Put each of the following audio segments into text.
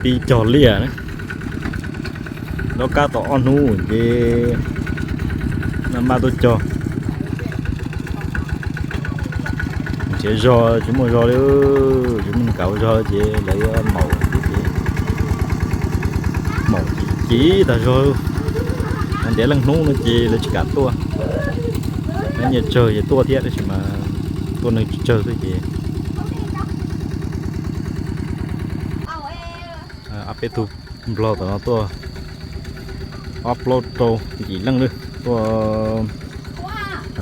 Pib cog liaj na, dob kab tau ob hnub ces maj maj tuaj cog. Nrhiav zog tsis muaj zog li, tsis muaj neeg kam ua zog ces lawv yuav maum ces, maum ces tag zog. Ntiav leej hnub no ces lawv tsis kam tuaj. Nyob nyias tsawg ces tuaj thiab tab sis mas tuaj neeg tsis tsawg xwb ces ob peb tug nplog tom no tuaj, ob plaub rau yim leej lawm tuaj,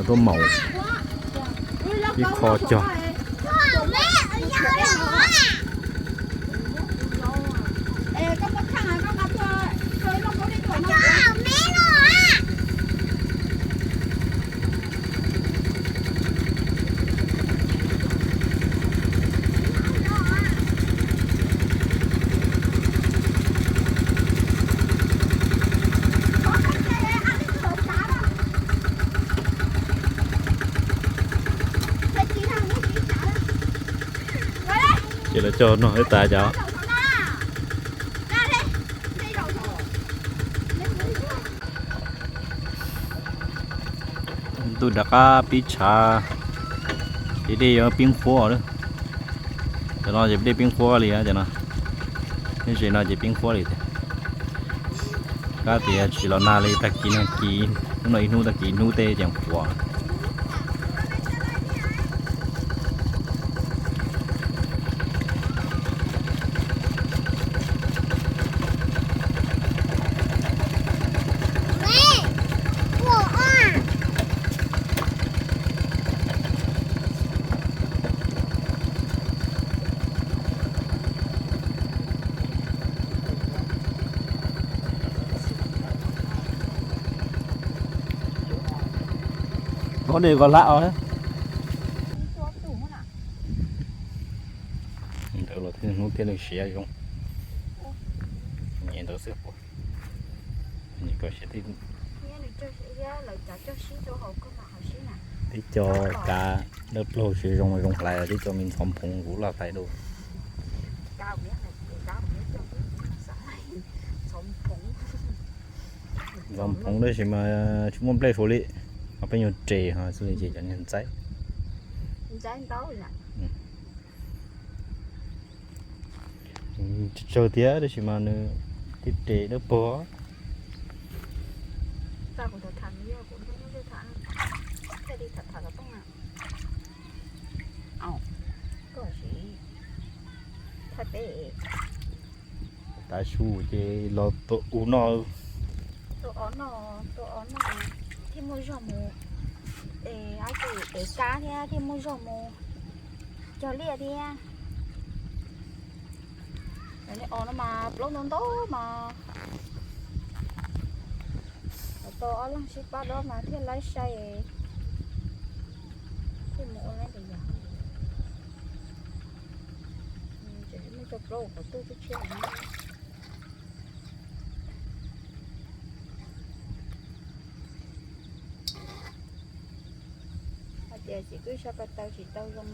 tuaj maum ib qho cog. Ces lawv cog no ib tas cov. Ntuj rov qab pib tshav, ces dej yuav pib qhuav lawm. Cov no ces dej pib qhuav li cov no, nyob ze no ces pib qhuav li tiag. Kab tias tsis los nag li, tag kis no kis, hnub no ib hnub tag kis hnub tej ces qhuav. Qhov dej koj hlab os. Ntawd los thiaj hnub thiaj li siav zoo. Nyem ntawd xwb puas, nyem kom siav thiaj. Tib co kav dawb plaug siav zoo zoo hlais, tib co me ntxhov phoov kuv loj hlais dua. Ntxhov phoov tab sis mas tsis muaj nplej suav li, ho peb nyuag res ho xwb ces cov niag ntxaib. Tsawg thiab tab sis mas nws tib res dawb paug. Tav su ces los tua u noj. Tua o noj, tua o noj thiaj muaj zog mus, es, es kab thiab thiaj muaj zog mus cog liaj thiab. Os no mas plaub ntau ntau mas, tau ob leeg sib pab dob mas thiaj laib sai, thiaj mus ua laib ntawd yog. Tseem muaj cov plaub qhov tuaj tshiab tshiab. Hais tias txiv kwj sab ko taw tsis tau zoo.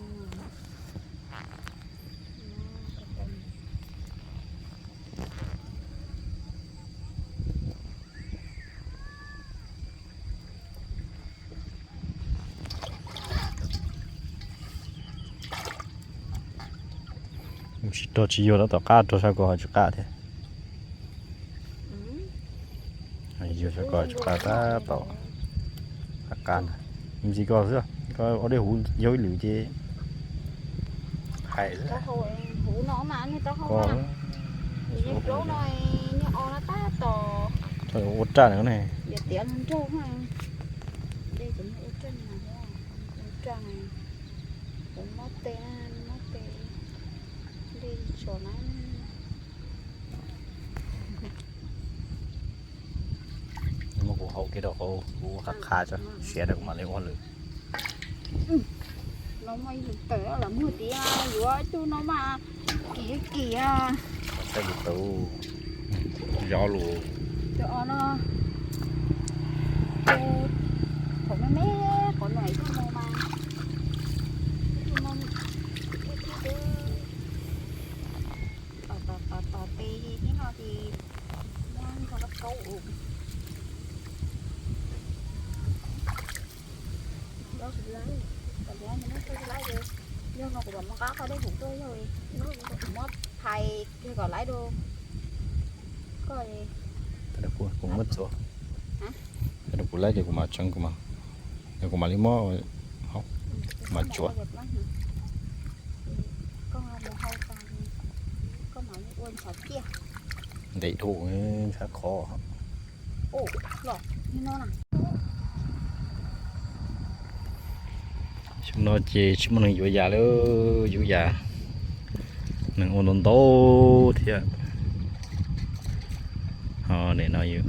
Tsis rog tsis yuag, tom qab rog sab ko ho tsis qab thiab. Yuag sab ko tsis qab tab tom qab qab ntag. Ntxiv ko xwb, ko ua dej huv yau ib lwm ces hais xwb. Ko ua raj na ne. Ua raj na, mob tes, mob tes, dej tso na. Muab kuv haus kiag rau hauv kuv qhab qhab tso, siav rau kuv mam li ua lwm. No mas ib lub tawm los muag tias yuav ib tug no mas kim kim. Tej lus tau zov lus. Tus o no, tus qhov me me qhov no ib tug no mas, ib tug no, ib tug tos tos tos tos peb. Yog no kuv mam muab qab qhov dej hum tuaj yog, kuv muab phais kiag kom laib rau koj. Kuv muab txuav, kuv laib ces kuv mam tseev, kuv mam, yog kuv mam li muab, mam tsuav. Ntev dhau, ntshai qhov. Xyoo no ces tsis muaj neeg yuav yas li, yuav yas neeg ua ntau ntau thiab. Ho nim no yuav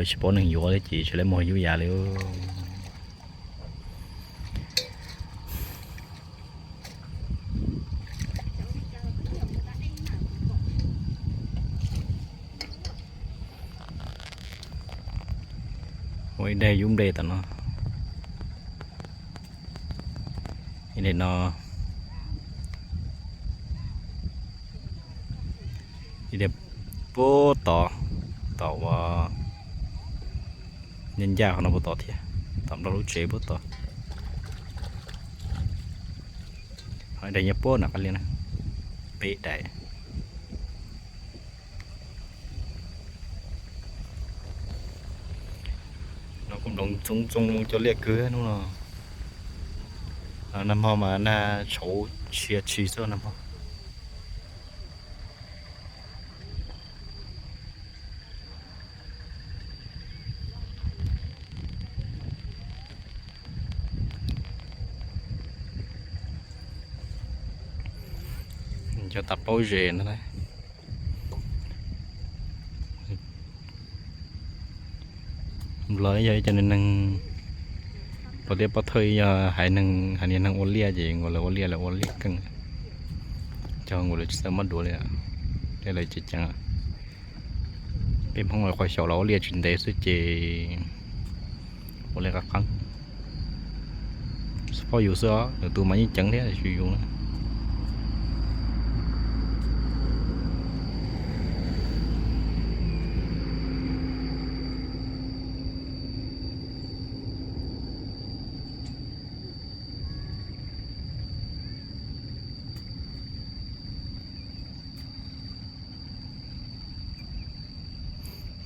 tsis paub neeg yuav li ces tsis lawv muag yuav yas li. Ua ib daim yub nplej tom no. Ib daim no, ib daim puag tod, tom uas nyob ncaj qhov no puag tod thiab, tom nplog lub tsev puag tod. Ho ib daim nyob puag nram qab liaj na, peb daim. No kuj nploov ntxoov ntxoo cov liaj kawg hnub no. Nag hmo mas nag tshauv tshia tshis xwb nag hmo. Cov tav plaub zes no. Nplog yog ib co neeg, nplog thiab pov thawj yog haiv neeg, haiv niag neeg ua liaj ces nkaus lawv ua liaj, lawv ua liaj keej, cov nkaus lawv tsis txawj muab duav li, thiab lawv ceev ceev. Peb Hmoob qhov xyaum los ua liaj tsis ntev xwb ces ua liaj qab qeeb. Xav pom yus xwb os, lwm tus mas yeej ceev thiab tsis yus na.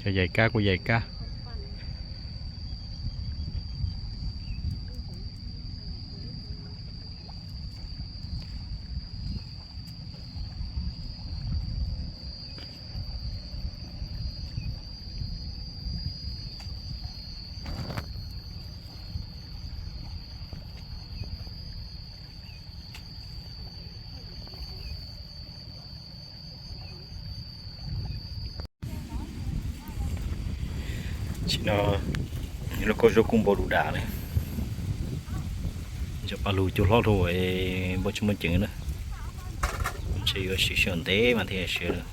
Cov yaim kab kuj yaim kab. Tam sim no lub kauj zuab kuj npau du dam li. Cov paj lug cua hlob dhau, npau tsis muaj ceev na. Ntshe yuav siv sij hawm ntev mas thiaj siv lawm.